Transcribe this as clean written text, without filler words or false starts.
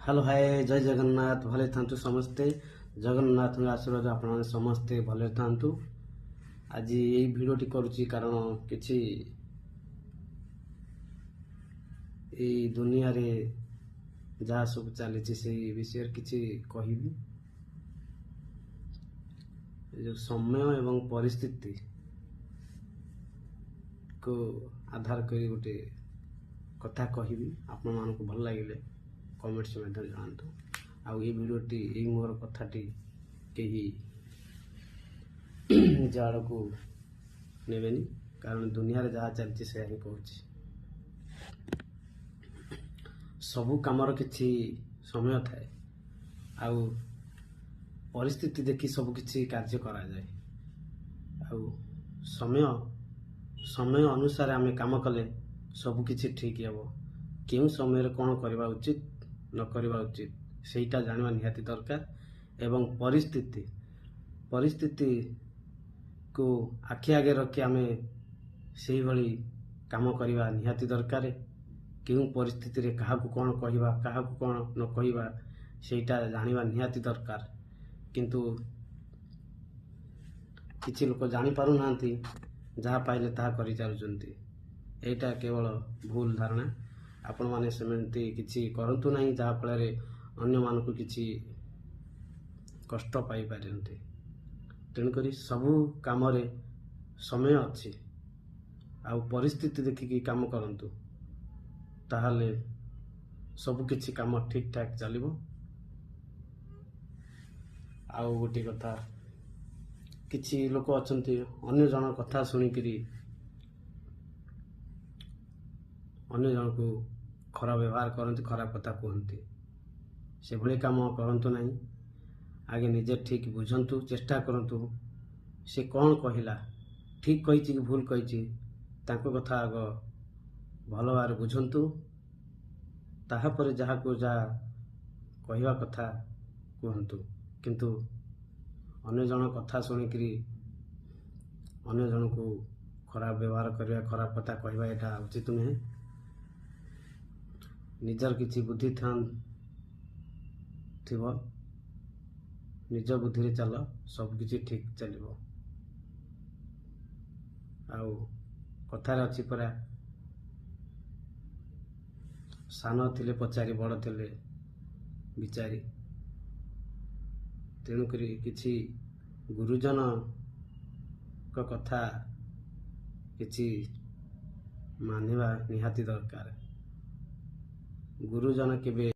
Hello hi, ଜୟ ଜଗନ୍ନାଥ। ଭଲରେ ଥାନ୍ତୁ ସମସ୍ତେ। ଜଗନ୍ନାଥଙ୍କ ଆଶୀର୍ବାଦ ଆପଣମାନେ ସମସ୍ତେ ଭଲରେ ଥାନ୍ତୁ। ଆଜି ଏଇ ଭିଡ଼ିଓଟି କରୁଛି, କାରଣ କିଛି ଏଇ ଦୁନିଆରେ ଯାହା ସବୁ ଚାଲିଛି, ସେଇ ବିଷୟରେ କିଛି କହିବି। ଏ ଯେଉଁ ସମୟ ଏବଂ ପରିସ୍ଥିତିକୁ ଆଧାର କରି ଗୋଟେ କଥା କହିବି। ଆପଣମାନଙ୍କୁ ଭଲ ଲାଗିଲେ କମେଣ୍ଟସ୍ ମାଧ୍ୟମରେ ଜଣାନ୍ତୁ। ଆଉ ଏଇ ଭିଡ଼ିଓଟି, ଏଇ ମୋର କଥାଟି କେହି ନିଜ ଆଡ଼କୁ ନେବେନି, କାରଣ ଦୁନିଆରେ ଯାହା ଚାଲିଛି, ସେୟା ହିଁ କହୁଛି। ସବୁ କାମର କିଛି ସମୟ ଥାଏ ଆଉ ପରିସ୍ଥିତି ଦେଖି ସବୁ କିଛି କାର୍ଯ୍ୟ କରାଯାଏ। ଆଉ ସମୟ ସମୟ ଅନୁସାରେ ଆମେ କାମ କଲେ ସବୁ କିଛି ଠିକ୍ ହେବ। କେଉଁ ସମୟରେ କ'ଣ କରିବା ଉଚିତ, ନ କରିବା ଉଚିତ, ସେଇଟା ଜାଣିବା ନିହାତି ଦରକାର ଏବଂ ପରିସ୍ଥିତିକୁ ଆଖି ଆଗରେ ରଖି ଆମେ ସେଇଭଳି କାମ କରିବା ନିହାତି ଦରକାର। କେଉଁ ପରିସ୍ଥିତିରେ କାହାକୁ କ'ଣ କହିବା, କାହାକୁ କ'ଣ ନ କହିବା, ସେଇଟା ଜାଣିବା ନିହାତି ଦରକାର। କିନ୍ତୁ କିଛି ଲୋକ ଜାଣିପାରୁନାହାନ୍ତି, ଯାହା ପାଇଲେ ତାହା କରିଚାଲୁଛନ୍ତି। ଏଇଟା କେବଳ ଭୁଲ ଧାରଣା। ଆପଣମାନେ ସେମିତି କିଛି କରନ୍ତୁ ନାହିଁ, ଯାହାଫଳରେ ଅନ୍ୟମାନଙ୍କୁ କିଛି କଷ୍ଟ ପାଇପାରନ୍ତି। ତେଣୁକରି ସବୁ କାମରେ ସମୟ ଅଛି ଆଉ ପରିସ୍ଥିତି ଦେଖିକି କାମ କରନ୍ତୁ, ତାହେଲେ ସବୁ କିଛି କାମ ଠିକ୍ ଠାକ୍ ଚାଲିବ। ଆଉ ଗୋଟିଏ କଥା, କିଛି ଲୋକ ଅଛନ୍ତି, ଅନ୍ୟ ଜଣ କଥା ଶୁଣିକିରି ଅନ୍ୟ ଜଣକୁ ଖରାପ ବ୍ୟବହାର କରନ୍ତି, ଖରାପ କଥା କୁହନ୍ତି। ସେଭଳି କାମ କରନ୍ତୁ ନାହିଁ। ଆଗେ ନିଜେ ଠିକ୍ ବୁଝନ୍ତୁ, ଚେଷ୍ଟା କରନ୍ତୁ, ସେ କ'ଣ କହିଲା, ଠିକ୍ କହିଛି କି ଭୁଲ କହିଛି। ତାଙ୍କ କଥା ଆଗ ଭଲ ଭାବରେ ବୁଝନ୍ତୁ, ତାହାପରେ ଯାହାକୁ ଯାହା କହିବା କଥା କୁହନ୍ତୁ। କିନ୍ତୁ ଅନ୍ୟ ଜଣ କଥା ଶୁଣିକିରି ଅନ୍ୟ ଜଣକୁ ଖରାପ ବ୍ୟବହାର କରିବା, ଖରାପ କଥା କହିବା, ଏଇଟା ଉଚିତ ନୁହେଁ। ନିଜର କିଛି ବୁଦ୍ଧି ଥିବ, ନିଜ ବୁଦ୍ଧିରେ ଚାଲ, ସବୁକିଛି ଠିକ୍ ଚାଲିବ। ଆଉ କଥାରେ ଅଛି ପରା, ସାନ ଥିଲେ ପଚାରି, ବଡ଼ ଥିଲେ ବିଚାରି। ତେଣୁକରି କିଛି ଗୁରୁଜନଙ୍କ କଥା କିଛି ମାନିବା ନିହାତି ଦରକାର। ଗୁରୁଜନ କେବେ